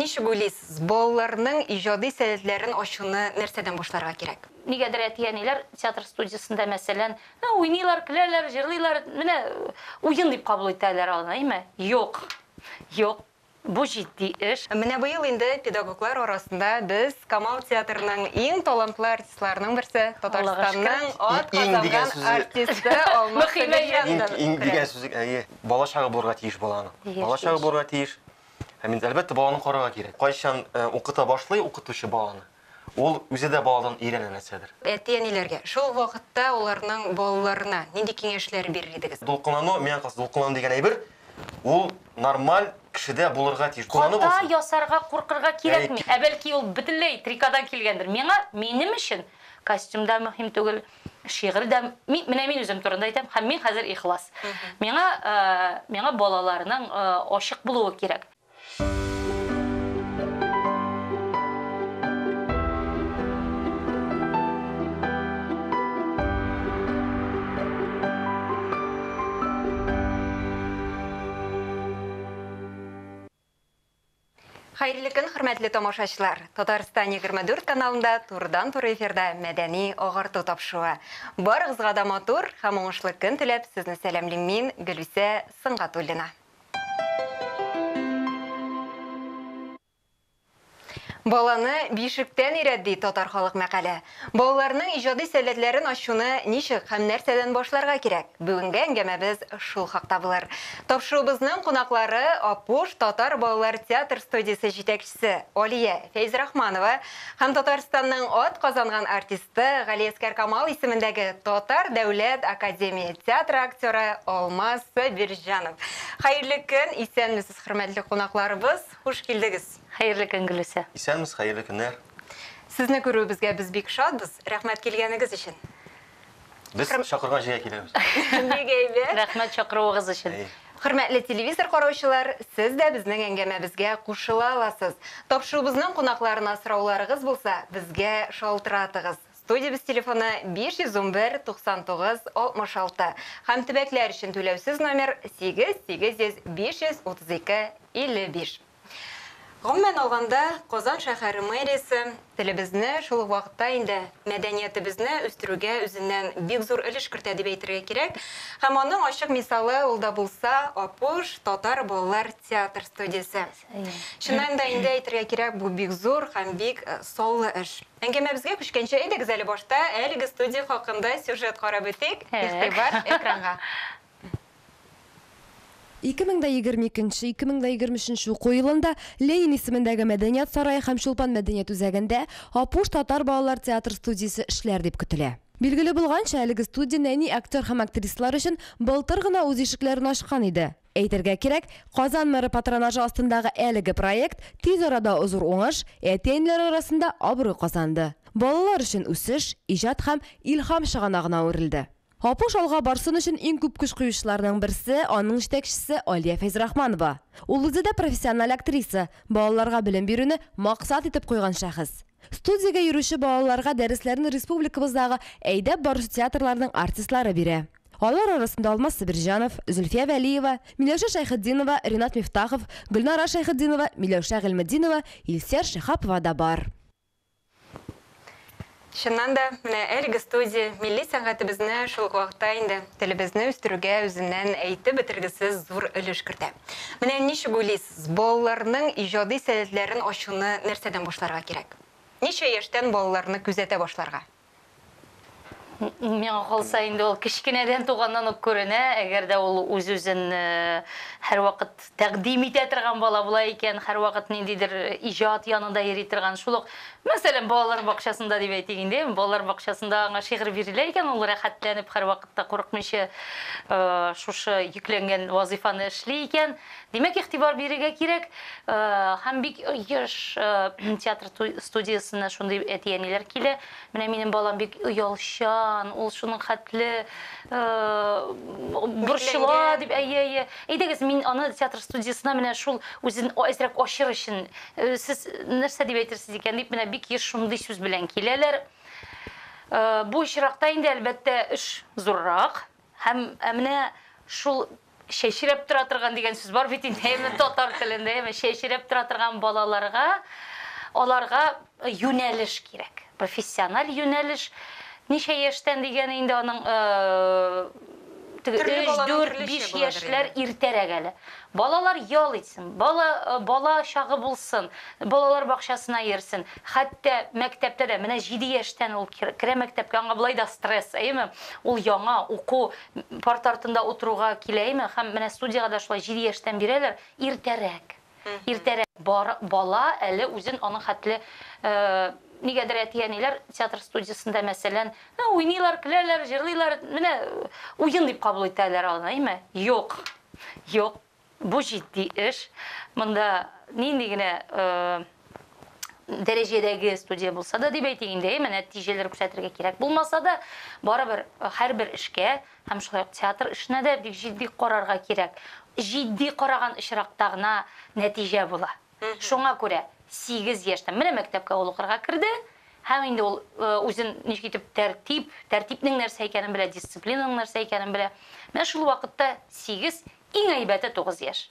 ничек уйлыйсыз, балаларның иҗади сәләтләрен ачуны нәрсәдән башларга кирәк? Нигәдер әти-әниләр театр студиясендә, мәсәлән, уйныйлар, көләләр, җырлыйлар, менә уен дип кабул итәләр аны, әйме? Юк. Юк. Бу җитди эш. Менә быел инде педагоглар арасында без Камал театрының иң талантлы артистларының берсе, Татарстанның ат казанган артисты Алмаз Сабирҗановны Иң дигән сүзе, әйе. Бала чагы булырга тиеш баланың. Бала чагы булырга тиеш. Һәм инде, әлбәттә, баланы карарга кирәк. Кайчан укыта башлый укытучы баланы, ул үзе дә баладан өйрәнә нәрсәдер. Әти-әниләргә, шул ук вакытта аларның балаларына нинди киңәшләр бирер идегез? Дулкынлану, миңа калса, дулкынлану дигән әйбер, ул нормаль кешедә булырга тиеш. Дулкынлану Хата булсын. ясарга куркырга кирәкми. Ә бәлки ул бөтенләй трикодан килгәндер. Миңа, минем өчен костюм да мөһим түгел, шигырь дә. Мин, менә мин үзем турында әйтәм һәм мин хәзер ихлас. Миңа, миңа балаларның ачык булуы кирәк. Хәерле көн, хөрмәтле тамашачылар! Татарстан 24 каналында турыдан-туры эфирда мәдәни агарту тапшыруы. Барыгызга да матур һәм уңышлы көн теләп, сезне сәламлим мин, Гөлүсә Сөнгатуллина. Баланы бишектән өйрәт, ди татар халык мәкале. Балаларның иҗади сәләтләрен ачуны ничек һәм нәрсәдән башларга кирәк? Бүгенге әңгәмәбез шул хакта булыр. Тапшыруыбызның кунаклары Апуш татар балалар театр студиясе җитәкчесе Алия Фәйзрахманова һәм Татарстанның атказанган артисты Галиәсгар Камал исемендәге Татар дәүләт академия театры актеры Алмаз Сабирҗанов. Хәерле көн, исәнмесез, хөрмәтле кунакларыбыз, хуш килдегез! Хәерле көн, Гөлүсә. Исәнмесез, хәерле көннәр. Сезне күрүебезгә без бик шатбыз. Рәхмәт килгәнегез өчен. Без чакырган җиргә киләбез. Бик әйбәт. Рәхмәт чакыруыгыз өчен. Хөрмәтле телевизор караучылар, сез дә безнең әңгәмәбезгә кушыла аласыз. Тапшыруыбызның кунакларына сорауларыгыз булса, безгә шалтыратыгыз. Студиябез телефоны 511 99 66 һәм төбәкләр өчен түләүсез номер 8 800 532 55. Гомумән алганда, Казан шәһәре мэриясе телебезне, шул ук вакытта инде мәдәниятебезне үстерүгә үзеннән бик зур өлеш кертә дип әйтергә кирәк. Һәм аның ачык мисалы ул да булса Апуш татар балалар театр студиясе. Чыннан да инде әйтергә кирәк, бу бик зур һәм бик саллы эш. Әңгәмәбезгә күчкәнче, әйдәгез әле башта әлеге студия хакында сюжет карап үтик. Игътибар экранга. 2022 2023 уку елында Ленин исемендәге Мәдәният сарае һәм Чулпан мәдәният үзәгендә Апуш татар балалар театр студиясе эшләр дип көтелә. Билгеле булганча, әлеге студия нәни актер һәм актрисалар өчен былтыр гына үз ишекләрен ачкан иде. Әйтергә кирәк, Казан мэры патронажы астындагы әлеге проект тиз арада зур уңыш, әти-әниләр арасында абруй казанды. Балалар өчен үсеш, иҗат һәм илһам чыганагына әверелде. Апуш алга барсын өчен иң күп көч куючыларның берсе, аның җитәкчесе Алия Фәйзрахманова. Ул үзе дә профессиональ актриса, балаларга белем бирүне максат итеп куйган шәхес. Студиягә йөрүче балаларга дәресләрне республикабыздагы әйдәп баручы театрларның артистлары бирә. Алар арасында Алмаз Сабирҗанов, Зөлфия Вәлиева, Миләүшә Шәйхетдинова, Ринат Мифтахов, Гөлнара Шәйхетдинова, Миләүшә Гыйльметдинова, Илсөяр Шиһапова да бар. Чыннан да, менә әлеге студия милли сәнгатебезне, шул ук вакытта инде телебезне үстерүгә үзеннән әйтеп бетергесез зур өлеш кертә. Менә ничек уйлыйсыз, балаларның иҗади сәләтләрен ачуны нәрсәдән башларга кирәк? Ничә яшьтән балаларны күзәтә башларга? Миңа калса, инде ул кечкенәдән туганнан ук күренә, әгәр дә ул үз-үзен һәрвакыт тәкъдим итә торган бала була икән, һәрвакыт ниндидер иҗат янында йөри торган, шул ук, мәсәлән, балалар бакчасында дип әйтик инде, балалар бакчасында аңа шигырь бирелә икән, ул рәхәтләнеп һәрвакытта курыкмыйча шушы йөкләнгән вазыйфаны эшли икән, димәк, игътибар бирергә кирәк. Һәм бик еш театр студиясенә шундый әти-әниләр килә, Менә минем балам бик оялчан, ул шуның хәтле борчыла дип, әйе, әйе. Әйдәгез, мин аны театр студиясенә менә шул үзен әзрәк ачыр өчен, сез нәрсә дип әйтерсез икән дип, менә бик еш шундый сүз белән киләләр. Бу очракта инде, әлбәттә, эш зуррак. Һәм менә шул чәчрәп тора торган дигән сүз бар бит инде, әйме, татар телендә, әйме, чәчрәп тора торган балаларга, аларга юнәлеш кирәк. Профессиональ юнәлеш. Ничә яшьтән дигән инде аның теге Төрле 3, баланың 4, төрлечә 5 буладыр яшьләр инде. иртәрәк әле. Балалар ял итсен, бала бала чагы булсын, балалар бакчасына йөрсен. Хәтта мәктәптә дә менә 7 яшьтән ул керә мәктәпкә, аңа болай да стресс, әйеме? Ул яңа уку парта артында утыруга килә, әйеме? Һәм менә студиягә дә шулай 7 яшьтән бирәләр, иртәрәк. Иртәрәк бар бала әле үзен аның хәтле нигәдер әти-әниләр театр студиясендә, мәсәлән, уйныйлар, көләләр, җырлыйлар, менә уен дип кабул итәләр аны, әйме? Юк. Юк. Бу җитди эш. Монда нинди генә дәрәҗәдәге студия булса да, дип әйтик инде, әйме, нәтиҗәләр күрсәтергә кирәк булмаса да, барыбер һәрбер эшкә һәм шулай ук театр эшенә дә бик җитди карарга кирәк. Җитди караган очракта гына нәтиҗә була. Шуңа күрә 8 яшьтән, менә мәктәпкә ул укырга керде, һәм инде ул үзен ничек итеп тәртип, тәртипнең нәрсә икәнен белә, дисциплинаның нәрсә икәнен белә. Менә шул вакытта 8, иң әйбәте 9 яшь.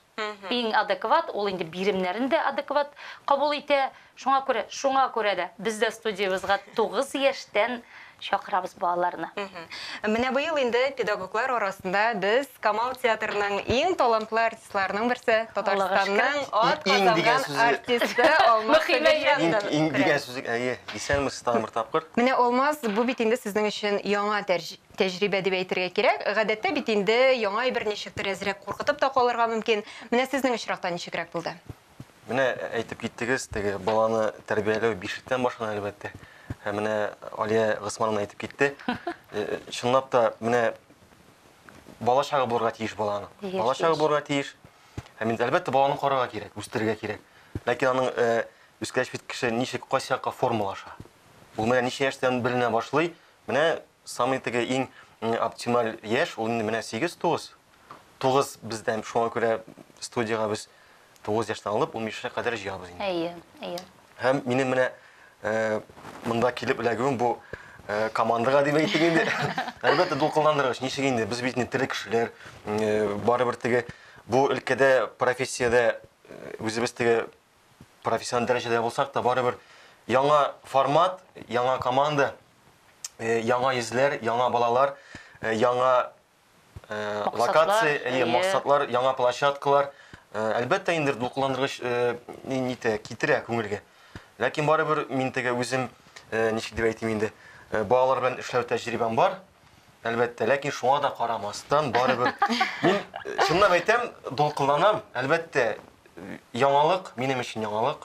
Иң адекват, ул инде биремнәрен дә адекват кабул итә. Шуңа күрә, шуңа күрә дә без дә студиябезгә 9 яшьтән чакырабыз балаларны. Менә быел инде педагоглар арасында без Камал театрының иң талантлы артистларының берсе, Татарстанның ат казанган артисты Алмаз Сабирҗановны Иң дигән сүзе, әйе, исәнмесез тагын бер тапкыр. Менә Алмаз, бу бит инде сезнең өчен яңа тәҗрибә дип әйтергә кирәк. Гадәттә бит инде яңа әйбер ничектер әзрәк куркытып та калырга мөмкин. Менә сезнең очракта ничегрәк булды? Менә әйтеп киттегез, теге баланы тәрбияләү бишлектән башлана, әлбәттә. Һәм менә Алия Госмановна әйтеп китте. Чынлап та, менә бала чагы булырга тиеш баланың. Бала чагы булырга тиеш. Һәм инде, әлбәттә, баланы карарга кирәк, үстерергә кирәк. Ләкин аның үскәч бит кеше ничек, кайсы якка формалаша. Ул менә ничә яшьтән беленә башлый. Менә самый теге иң оптималь яшь, ул инде менә 8-9. 9 бездән, шуңа күрә студиягә без 9 яшьтән алып 15 яшькә кадәр җыябыз инде. Әйе, әйе. Һәм минем менә монда килеп эләгүем бу командага дип әйтик инде. Әлбәттә, дулкынландыргыч. Ничек инде, без бит инде тере кешеләр, барыбер теге бу өлкәдә, профессиядә үзебез теге профессиональ дәрәҗәдә булсак та, барыбер яңа формат, яңа команда, яңа йөзләр, яңа балалар, яңа локация, әйе, максатлар, яңа площадкалар, әлбәттә инде дулкынландыргыч нитә, китерә күңелгә. Ләкин барыбер мин теге үзем, ничек дип әйтим инде, балалар белән эшләү тәҗрибәм бар, әлбәттә, ләкин шуңа да карамастан, барыбер мин чынлап әйтәм, дулкынланам, әлбәттә, яңалык, минем өчен яңалык.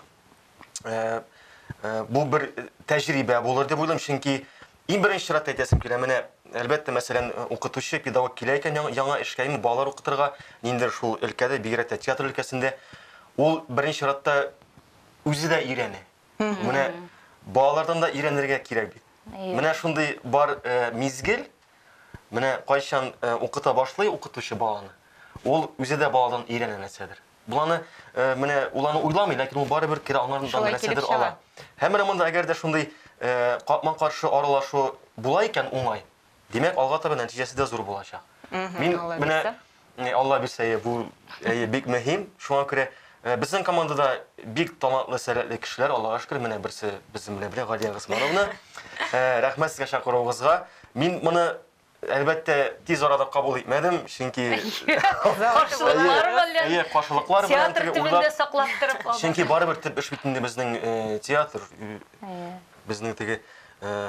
Бу бер тәҗрибә булыр дип уйлыйм, чөнки иң беренче чиратта әйтәсем килә, менә, әлбәттә, мәсәлән, укытучы, педагог килә икән яңа эшкә, инде балалар укытырга, ниндидер шул өлкәдә, бигрәк тә театр өлкәсендә, ул беренче чиратта үзе дә өйрәнә. Менә балалардан да өйрәнергә кирәк бит. Менә шундый бар мизгел, менә кайчан укыта башлый укытучы баланы, ул үзе дә баладан өйрәнә нәрсәдер. Буланы менә ул аны уйламый, ләкин ул барыбер керә, аңардан нәрсәдер ала. Һәм менә монда әгәр дә шундый капма-каршы аралашу була икән уңай, димәк, алга таба нәтиҗәсе дә зур булачак. Мин менә Алла бирсә, бу бик мөһим. Шуңа күрә безнең командада бик талантлы, сәләтле кешеләр, Аллага шөкер, менә берсе безнең белән бергә Галия Госмановна. Рәхмәт сезгә чакыруыгызга. Мин моны Әлбәттә, тиз арада кабул итмәдем, чөнки каршылыклар белән. Әйе, каршылыклар белән театр төбендә саклап торып. Чөнки барыбер төп эш бит инде безнең театр. Безнең теге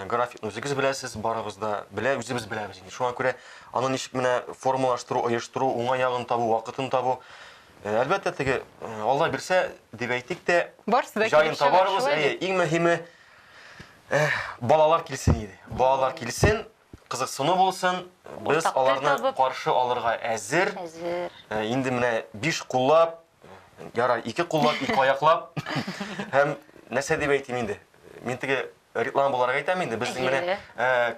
графикны үзегез беләсез, барыгыз да белә, үзебез беләбез инде. Шуңа күрә аны ничек менә формалаштыру, оештыру, уңай ягын табу, вакытын табу. Әлбәттә, теге Алла бирсә, дип әйтик тә, җаен табарбыз. Әйе, иң мөһиме балалар килсен иде. Балалар килсен, Кызыксыну булсын, без аларны каршы алырга әзер. Әзер. Инде менә биш куллап, ярар, ике куллап, ике аяклап. Һәм нәрсә дип әйтим инде? Мин теге реклама буларак әйтәм инде, безнең менә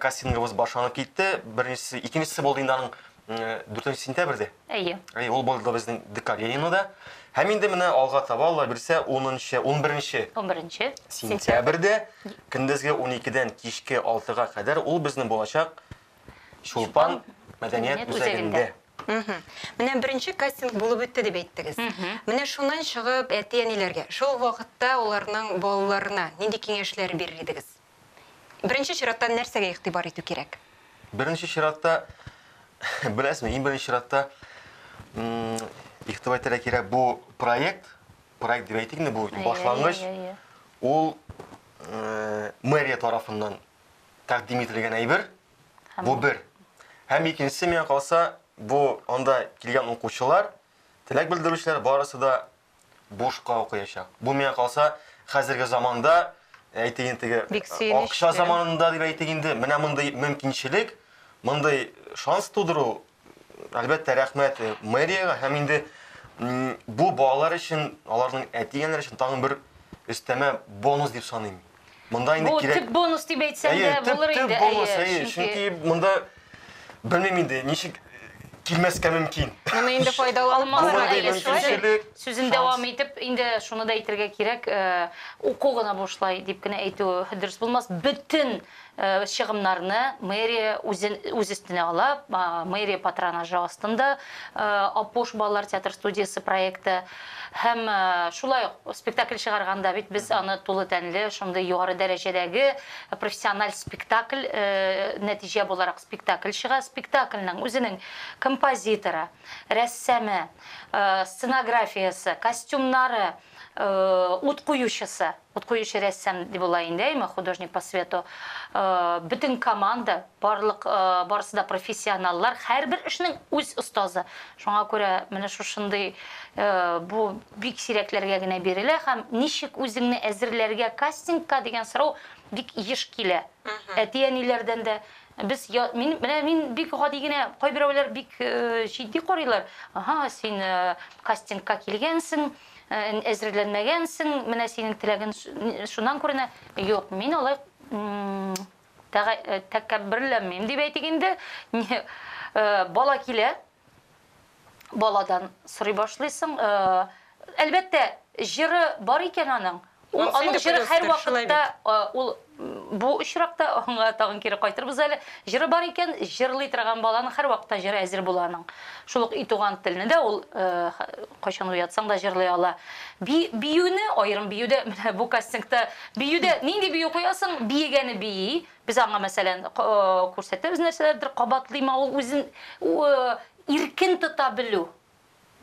кастингыбыз башланып китте. Беренчесе, икенчесе булды инде аның 4 сентябрьдә. Әйе. Әйе, ул булды безнең ДК Ленинада. Һәм инде менә алга таба, Алла бирсә, 10-нчы, 11-нче 11-нче сентябрьдә көндезге 12-дән кичке 6-га кадәр ул безнең булачак Чулпан мәдәният үзәгендә. Менә беренче кастинг булып үтте дип әйттегез. Менә шуннан чыгып әти-әниләргә, шул вакытта аларның балаларына нинди киңәшләр бирер идегез? Беренче чиратта нәрсәгә игътибар итү кирәк? Беренче чиратта, беләсезме, иң беренче чиратта игътибар итәргә кирәк бу проект, проект дип әйтик инде, бу башлангыч, ул мэрия тарафыннан тәкъдим ителгән әйбер. Бу бер. Һәм икенчесе, миңа калса, бу анда килгән укучылар, теләк белдерүчеләр барысы да бушка укыячак. Бу миңа калса, хәзерге заманда, әйтик инде теге Бик сөенечле. акча заманында дип әйтик инде, менә мондый мөмкинчелек, мондый шанс тудыру, әлбәттә, рәхмәт мэриягә һәм инде бу балалар өчен, аларның әти-әниләре өчен тагын бер өстәмә бонус дип саныйм. Монда инде Бу кирәк. төп бонус дип әйтсәң дә булыр төп инде. бонус, әйе, чөнки монда белмим инде, ничек килмәскә мөмкин. Моны инде файдаланмаска Бу мондый Әйе, шулай. мөмкинчелек, Сүзен шанс. дәвам итеп, инде шуны да әйтергә кирәк, уку гына бушлай дип кенә әйтү дөрес булмас. Бөтен чыгымнарны мэрия үзен үз өстенә ала, мэрия патронажы астында Апуш балалар театр студиясе проекты. Һәм шулай ук спектакль чыгарганда бит без аны тулы тәнле, шундый югары дәрәҗәдәге профессиональ спектакль, нәтиҗә буларак спектакль чыга. Спектакльнең үзенең композиторы, рәссамы, сценографиясе, костюмнары, ут куючысы, ут куючы рәссам дип була инде, әйме, художник по свету. Бөтен команда, барлык, барысы да профессионаллар, һәрбер эшнең үз остазы. Шуңа күрә менә шушындый бу бик сирәкләргә генә бирелә һәм ничек үзеңне әзерләргә кастингка дигән сорау бик еш килә. Әти-әниләрдән дә. Без я, мин, менә мин бик гади генә, кайберәүләр бик җитди карыйлар. Ага, син кастингка килгәнсең, әзерләнмәгәнсең, менә синең теләген шуннан күренә. Юк, мин алай тәкәбберләнмим дип әйтик инде. Бала килә, баладан сорый башлыйсың. Әлбәттә, җыры бар икән аның. Ул аның җыры һәр вакытта, ул бу очракта аңа тагын кире кайтырбыз әле. Җыры бар икән, җырлый торган баланың һәр вакытта җыры әзер була аның. Шул ук и туган телне дә ул кайчан уятсаң да җырлый ала. Биюне, аерым биюдә, менә бу кастингта биюдә нинди бию куясың, биегәне бии. Без аңа, мәсәлән, күрсәтәбез нәрсәләрдер, кабатлыймы ул үзен иркен тота белү.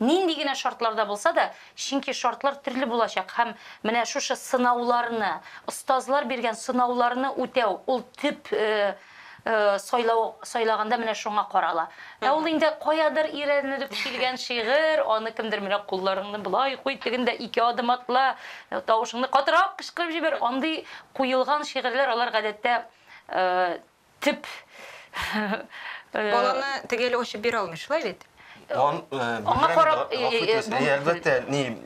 Нинди генә шартларда булса да, чөнки шартлар төрле булачак һәм менә шушы сынауларны, остазлар биргән сынауларны үтәү, ул төп сайлау, сайлаганда менә шуңа карала. Ә ул инде каядыр өйрәнелеп килгән шигырь, аны кемдер менә кулларыңны болай куй, тегендә ике адым атла, тавышыңны катырак кычкырып җибәр, андый куелган шигырьләр алар гадәттә төп Баланы төгәл ачып бирә алмый, шулай бит? Аңа карап, әлбәттә, ни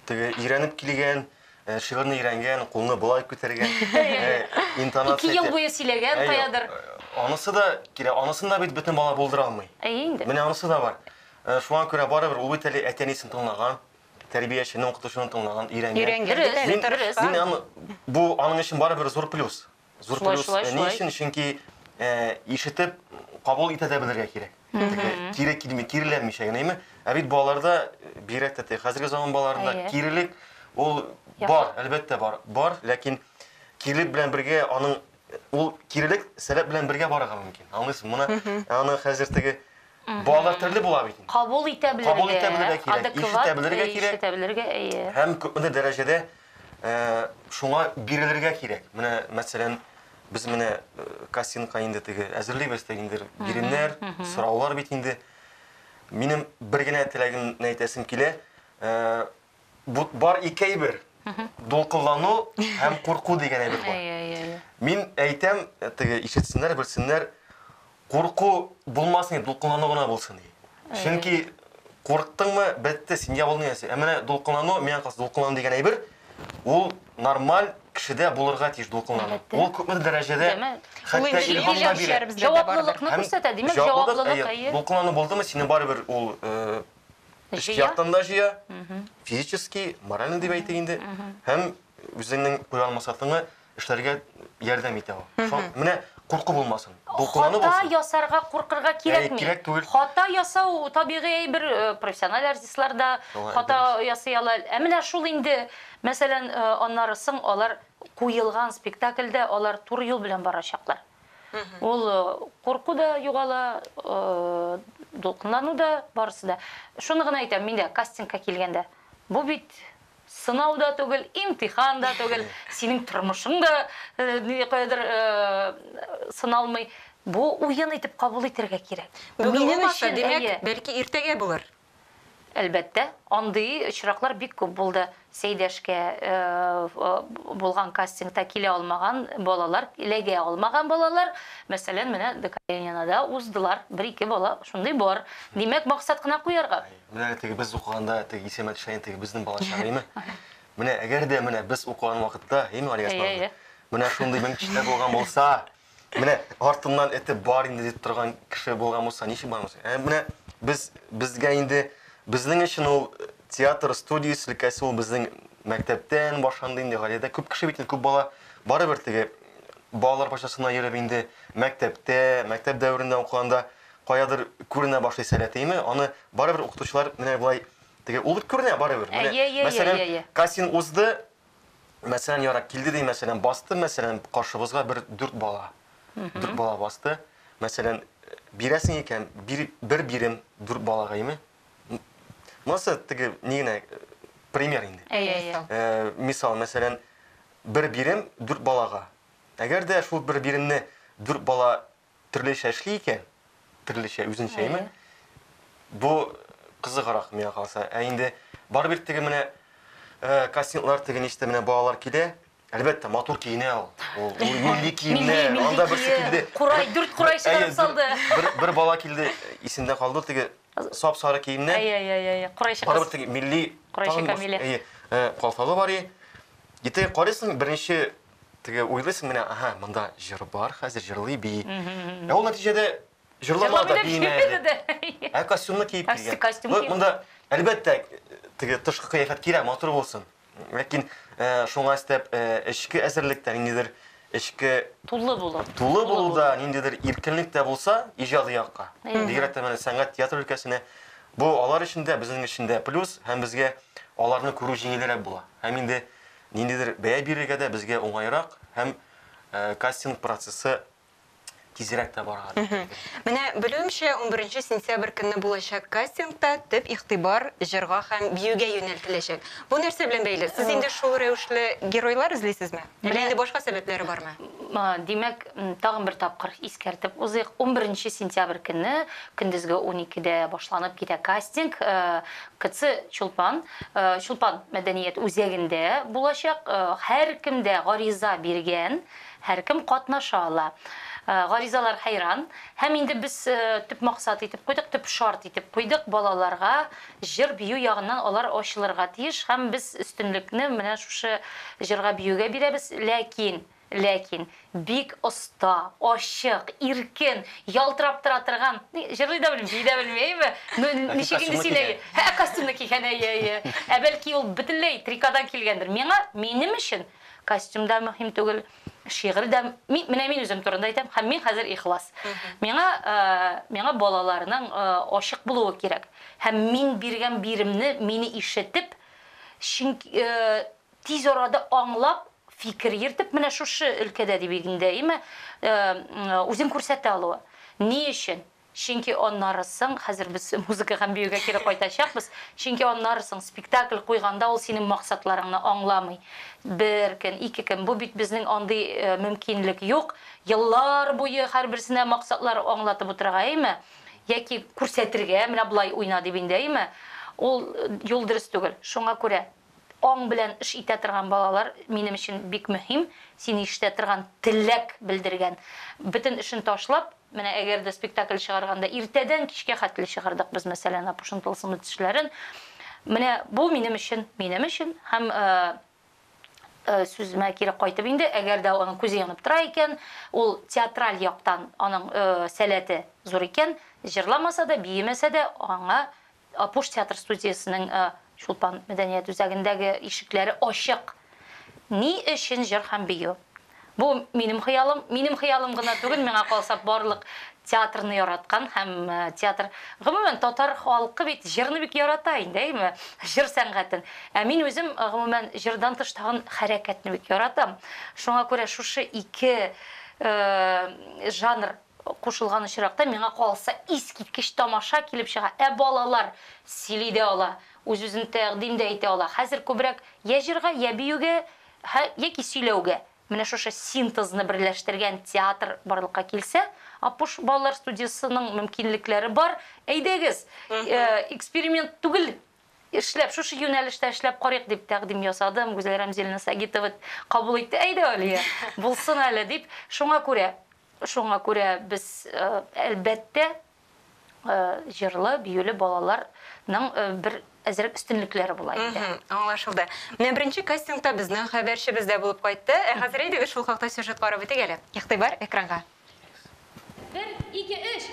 теге өйрәнеп килгән, шигырьне өйрәнгән, кулны болай күтәргән, интонация. Ике ел буе сөйләгән каядыр. Анысы да кирәк, анысын да бит бөтен бала булдыра алмый. Әйе инде. Менә анысы да бар. Шуңа күрә барыбер ул бит әле әти-әнисен тыңлаган, тәрбиячене, укытучыны тыңлаган, өйрәнгән. Өйрәнгән, дөрес. Мин аны бу аның өчен барыбер зур плюс. Зур плюс. Ни өчен? Чөнки ишетеп кабул итә дә белергә кирәк. Кире килми, киреләнмичә генә, әйме? Ә бит балаларда, бигрәк тә хәзерге заман балаларында кирелек ул бар, әлбәттә бар, бар, ләкин кирелек белән бергә аның ул кирелек сәләт белән бергә барырга мөмкин. Аңлыйсыз? Моны аны хәзер теге балалар төрле була бит. Кабул итә белергә, кабул итә белергә кирәк, ишетә белергә кирәк. Ишетә белергә, әйе. Һәм күпмедер дәрәҗәдә шуңа бирелергә кирәк. Менә, мәсәлән, без менә кастингка инде теге әзерлибез дә инде биремнәр, сораулар бит инде. Минем бер генә теләгемне әйтәсем килә. Бу бар ике әйбер. Дулкынлану һәм курку дигән әйбер бар. Мин әйтәм, теге ишетсеннәр, белсеннәр, курку булмасын, дулкынлану гына булсын ди. Чөнки курктыңмы, бетте, син ябылмыйсың. Ә менә дулкынлану, миңа калса, дулкынлану дигән әйбер, ул нормаль кешедә булырга тиеш дулкынлану. Ул күпмедер дәрәҗәдә хәтта илһам да бирә. Җаваплылыкны күрсәтә, димәк, җаваплылык, әйе. Дулкынлану булдымы, сине барыбер ул эчке яктан да җыя, физически, морально дип әйтик инде, һәм үзеңнең куйган максатыңны эшләргә ярдәм итә ул. Менә. Курку булмасын. Дулкынлану Хата булсын. ясарга куркырга кирәкми. Кирәк түгел. Хата ясау табигый әйбер, профессиональ артистлар да хата ясый ала. Ә менә шул инде, мәсәлән, аннары соң алар куелган спектакльдә алар туры юл белән барачаклар. Ул курку да югала, дулкынлану да, барысы да. Шуны гына әйтәм, мин дә кастингка килгәндә, бу бит сынау да түгел, имтихан да түгел, синең тормышың да каядыр сыналмый. Бу уен итеп кабул итәргә кирәк. Бүген булмаса, димәк, бәлки иртәгә булыр. Әлбәттә, андый очраклар бик күп булды. Сәйдәшкә булган кастингта килә алмаган балалар, эләгә алмаган балалар, мәсәлән, менә ДК Ленинада уздылар. Бер-ике бала шундый бар. Димәк, максат кына куярга. Менә теге без укыганда, теге исемә төшә инде, теге безнең балачак, әйеме? Менә әгәр дә менә без укыган вакытта, әйеме, Алия Османовна? Менә шундый мөмкинлекләр булган булса, менә артыннан этеп бар инде дип торган кеше булган булса, ничек бармас? Ә менә без безгә инде безнең өчен ул театр студиясе өлкәсе ул безнең мәктәптән башланды инде, гаиләдә күп кеше бит инде, күп бала барыбер теге балалар бакчасына йөреп инде мәктәптә, мәктәп дәверендә укыганда каядыр күренә башлый сәләте, әйеме? Аны барыбер укытучылар менә болай теге ул бит күренә барыбер. Менә, мәсәлән, кастинг узды, Мәсәлән, ярар, килде ди, мәсәлән, басты, мәсәлән, каршыбызга бер дүрт бала. Дүрт бала басты. Мәсәлән, бирәсең икән, бир, бер бирем дүрт балага, име? Монысы теге ни генә пример инде. Әйе, әйе. Э, мисал, мәсәлән, бер бирем дүрт балага. Әгәр дә шул бер биремне дүрт бала төрлечә эшли икән, төрлечә үзенчә име? Бу кызыграк миңа калса. Ә инде барыбер теге менә э, кастинглар теге ничтә менә балалар килә. Әлбәттә, матур киенә ул. Ул, ул милли киемнәр. Анда берсе килде. Курай, дүрт курай чыгарып салды. Бер, бер бала килде, исемдә калды теге сап-сары киемнән. Әй, әй, әй, әй, Курайчы кыз. Барыбер теге милли Курайчы Камилә. Әйе, э, калфагы бар. И теге карыйсың, беренче Теге уйлыйсың менә, аһа, монда җыр бар, хәзер җырлый, бии. Ә ул нәтиҗәдә җырламады да, биемәде. Ә костюмны киеп килгән. Костюм киеп. Монда, әлбәттә, теге тышкы кыяфәт кирәк, матур булсын. Ләкин шуңа өстәп, эчке әзерлек тә ниндидер эчке тулы булу. Тулы булу да, ниндидер иркенлек тә булса, иҗади якка. Бигрәк тә менә сәнгать театр өлкәсенә бу алар өчен дә, безнең өчен дә плюс, һәм безгә аларны күрү җиңелрәк була. Һәм инде Ниндидер бәя бирергә дә безгә уңайрак һәм кастинг процессы тизрәк тә барырга мөмкин. Менә, белүемчә, унберенче сентябрь көнне булачак кастингта төп игътибар җырга һәм биюгә юнәлтеләчәк. Бу нәрсә белән бәйле? Сез инде шул рәвешле геройлар эзлисезме? Әллә инде башка сәбәпләре бармы? Димәк, тагын бер тапкыр искәртеп узыйк. Унберенче сентябрь көнне көндезге уникедә башланып китә кастинг. КЦ Чулпан, Чулпан мәдәният үзәгендә булачак. Һәркем дә гариза биргән, һәркем катнаша ала. Гаризалар хәйран. Һәм инде без төп максат итеп куйдык, төп шарт итеп куйдык, балаларга җыр-бию ягыннан алар ачылырга тиеш һәм без өстенлекне менә шушы җырга-биюгә бирәбез. Ләкин Ләкин бик оста, ачык, иркен, ялтырап тора торган, җырлый да белми, бии дә белми, әйеме? Ну, ничек инде син, әйе. Ә костюмны кигән, әйе, әйе. Ә бәлки ул бөтенләй трикодан килгәндер. Миңа, минем өчен костюм да мөһим түгел, шигырь дә. Мин, менә мин үзем турында әйтәм, һәм мин хәзер ихлас. Миңа, миңа балаларның ачык булуы кирәк. Һәм мин биргән биремне мине ишетеп, чөнки тиз арада аңлап, фикер йөртеп, менә шушы өлкәдә дип инде, әйеме, үзен күрсәтә алуы. Ни өчен? Чөнки аннары соң, хәзер без музыка һәм биюгә кире кайтачакбыз, чөнки аннары соң спектакль куйганда ул синең максатларыңны аңламый. Бер көн, ике көн, бу бит безнең андый мөмкинлек юк, еллар буе һәрберсенә максатлар аңлатып утырырга, әйеме? Яки күрсәтергә, менә болай уйна дип инде, әйеме? Ул юл дөрес түгел. Шуңа күрә Аң белән эш итә торган балалар минем өчен бик мөһим. Сине ишетә торган, теләк белдергән. Бөтен эшен ташлап, менә әгәр дә спектакль чыгарганда, иртәдән кичкә хәтле чыгардык без, мәсәлән, Апушның тылсымлы төшләрен. Менә бу минем өчен, минем өчен һәм сүземә кире кайтып инде, әгәр дә аның күзе янып тора икән, ул театраль яктан аның сәләте зур икән, җырламаса да, биемәсә дә, аңа Апуш театр студиясенең Чулпан мәдәният үзәгендәге ишекләре ачык. Ни өчен җыр һәм бию? Бу минем хыялым. Минем хыялым гына түгел, миңа калса, барлык театрны яраткан һәм театр, гомумән, татар халкы бит җырны бик ярата инде, әйеме? Җыр сәнгатен. Ә мин үзем, гомумән, җырдан тыш тагын хәрәкәтне бик яратам. Шуңа күрә шушы ике жанр кушылган очракта, миңа калса, искиткеч тамаша килеп чыга. Ә балалар сөйли дә ала, үз-үзен тәкъдим дә итә ала. Хәзер күбрәк йә җырга, йә биюгә, яки сөйләүгә. Менә шушы синтезны берләштергән театр барлыкка килсә, Апуш балалар студиясенең мөмкинлекләре бар. Әйдәгез, эксперимент түгел, эшләп, шушы юнәлештә эшләп карыйк дип тәкъдим ясадым. Гүзәл Рәмзиловна Сагитова кабул итте. Әйдә, Алия, булсын әле дип. Шуңа күрә, шуңа күрә без, әлбәттә, җырлы, биюле балаларның бер әзрәк өстенлекләре була инде. Аңлашылды. Менә беренче кастингта безнең хәбәрчебез дә булып кайтты. Ә хәзер әйдәгез шул хакта сюжет карап үтик әле. Игътибар экранга. Бер, ике, өч!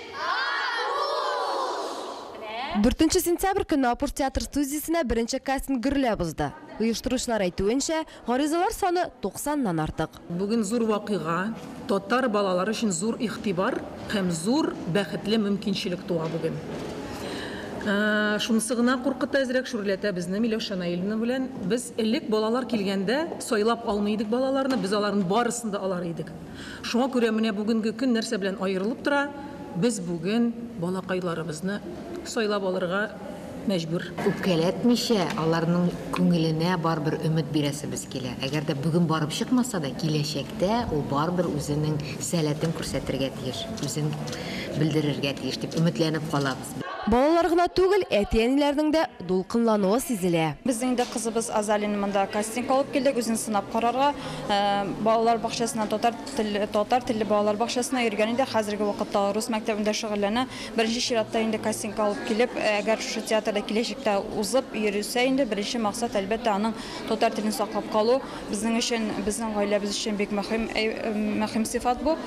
Дүртенче сентябрь көнне Апуш театр студиясенә беренче кастинг гөрләп узды. Оештыручылар әйтүенчә, гаризалар саны 90 нан артык. Бүген зур вакыйга, татар балалары өчен зур игътибар һәм зур бәхетле мөмкинчелек туа бүген. Шунысы гына куркыта әзрәк, шүрләтә безне Миләүшә Наилевна белән. Без элек балалар килгәндә сайлап алмый идек балаларны, без аларның барысын да алар идек. Шуңа күрә менә бүгенге көн нәрсә белән аерылып тора, без бүген балакайларыбызны сайлап алырга мәҗбүр. Үпкәләтмичә, аларның күңеленә барыбер өмет бирәсебез килә. Әгәр дә бүген барып чыкмаса да, киләчәктә ул барыбер үзенең сәләтен күрсәтергә тиеш, үзен белдерергә тиеш дип өметләнеп калабыз. Балалар гына түгел, әти-әниләрнең дә дулкынлануы сизелә. Безнең дә кызыбыз Азалияне монда кастингка алып килдек, үзен сынап карарга. Балалар бакчасына, татар телле, татар телле балалар бакчасына йөргән иде, хәзерге вакытта рус мәктәбендә шөгыльләнә. Беренче чиратта инде кастингка алып килеп, әгәр шушы театрда киләчәктә узып йөресә инде, беренче максат, әлбәттә, аның татар телен саклап калу. Безнең өчен, безнең гаиләбез өчен бик мөһим, мөһим сыйфат бу.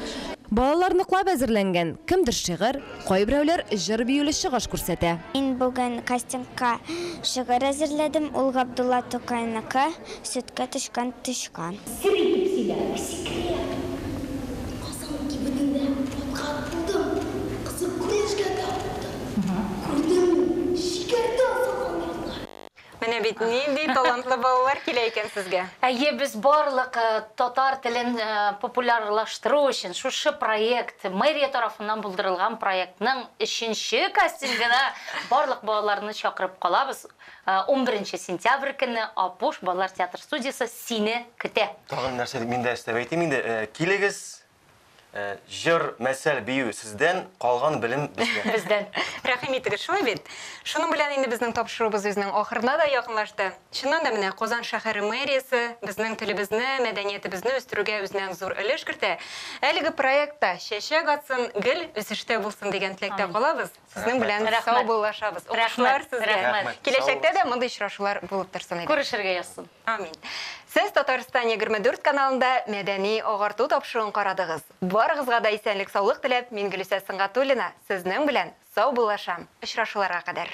Балалар ныклап әзерләнгән. Кемдер шигырь, кайберәүләр җыр-биюле чыгыш күрсәтә. Мин бүген кастингка шигырь әзерләдем. Ул Габдулла Тукайныкы, Сөткә төшкән тычкан. Сер итеп сөйлә, секрет. Казан кибетендә атка булдым, кызык күренешкә тап булдым. Күрдем, шикәрдән салган еллар. Менә бит нинди талантлы балалар килә икән сезгә. Әйе, без барлык татар телен популярлаштыру өчен шушы проект, мэрия тарафыннан булдырылган проектның өченче кастингына барлык балаларны чакырып калабыз. Унберенче сентябрь көнне Апуш балалар театр студиясе сине көтә. Тагын нәрсә мин дә өстәп әйтим инде, килегез, җыр, мәсәл, бию сездән, калган белем бездән. Бездән. Рәхим итегез, шулай бит? Шуның белән инде безнең тапшыруыбыз үзенең ахырына да якынлашты. Чыннан да менә Казан шәһәре мэриясе безнең телебезне, мәдәниятебезне үстерүгә үзеннән зур өлеш кертә. Әлеге проект та чәчәк атсын, гел үсештә булсын дигән теләктә калабыз. Сезнең белән саубуллашабыз. Уңышлар сезгә. Киләчәктә дә мондый очрашулар булып торсын иде. Күрешергә язсын. Амин. Сез Татарстан 24 каналында мәдәни агарту тапшыруын карадыгыз. Барыгызга да исәнлек-саулык теләп, мин Гөлүсә Сөнгатуллина сезнең белән саубуллашам. Очрашуларга кадәр.